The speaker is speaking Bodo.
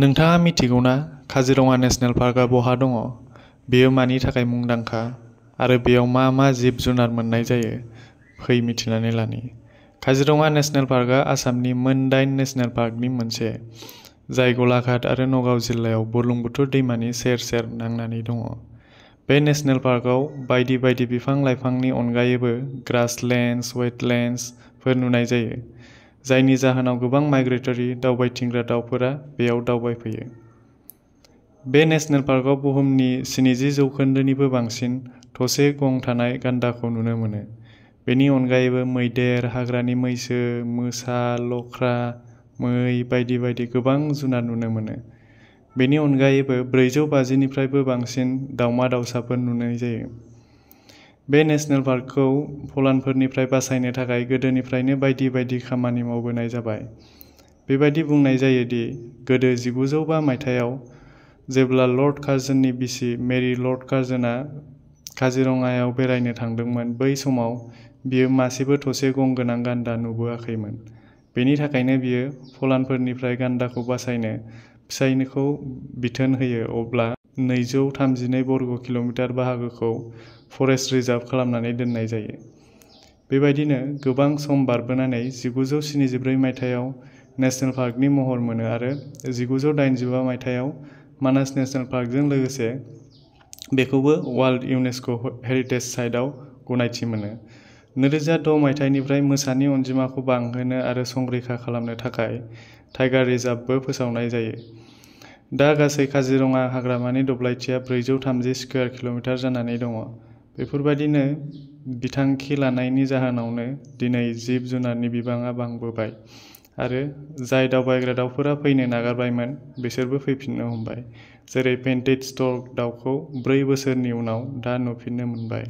नोंथाङा मिथिगौना काजिरङा नेशनेल पार्कआ बहा दङ? बेयो मानि थाखाय मुंदांखा आरो बेयाव मा मा जिब-जुनार मोन्नाय जायो? फै मिथिनानै लानि। काजिरङा नेशनेल पार्कआ आसामनि मोन 8 नेशनेल पार्कनि मोनसे, जाय गलाघाट आरो नगाव जिल्लायाव बुरलुंबुथुर दैमानि सेर-सेर नांनानै दङ। बे नेशनेल पार्कआव बायदि बायदि बिफां-लाइफांनि अनगायैबो ग्रासलेन्डस, वेटलेन्डसफोर नुनाय जायो, जायनि जाहोनाव गोबां माइग्रेटरि दावबायथिंग्रा दावफोरा बेयाव दावबायफैयो। बे नेशनेल पार्कआव बुहुमनि 70% निबो बांसिन थसे गं थानाय गान्दाखौ नुनो मोनो। बेनि अनगायैबो मैदेर, हाग्रानि मैसो, मोसा, लख्रा, मै बायदि बायदि गोबां जुनार नुनो मोनो। बेनि अनगायैबो 450 निफ्रायबो बांसिन दावमा-दावसाफोर नुनाय जायो। बे नेशनेल पार्कखौ फलानफोरनिफ्राय बासायनो थाखाय गोदोनिफ्रायनो बायदि बायदि खामानि मावबोनाय जाबाय। बेबादि बुंनाय जायो दि गोदो 1905 मायथाइयाव जेब्ला लर्ड कार्जननि बिसि मेरि लर्ड कार्जनआ काजिरङायाव बेरायनो थांदोंमोन, बै समाव बियो मासेबो थसे गं गोनां गान्दा नुबोआखैमोन। बेनि थाखायनो बियो फलानफोरनिफ्राय गान्दाखौ बासायनो फिसायखौ बिथोन होयो अब्ला 232 बर्ग किल'मिटार बाहागोखौ फरेस्ट रिजार्भ खालामनानै दोननाय जायो। बेबायदिनो गोबां सम बारबोनानै 1974 मायथाइयाव नेशनेल पार्कनि महर मोनो आरो 1985 मायथाइयाव मानास नेशनेल पार्कजों लोगोसे बेखौबो वर्ल्ड इउनेस्क' हेरिटेज साइटआव गनायथि मोनो। 2006 मायथाइनिफ्राय मोसानि अनजिमाखौ बांहोनो आरो संरैखा खालामनो थाखाय टाइगार रिजार्भबो फोसावनाय जायो। दा गासै काजिरङा हाग्रामानि दब्लायथिया 430 स्कुवेर किल'मिटार जानानै दङ। बेफोरबादिनो बिथांखि लानायनि जाहोनावनो दिनै जिब-जुनारनि बिबाङा बांबोबाय आरो जाय दावबायग्रा दावफोरा फैनो नागारबायमोन बिसोरबो फैफिननो हमबाय, जेरै पेन्टेड स्टर्क दावखौ 4 बोसोरनि उनाव दा नुफिननो मोनबाय।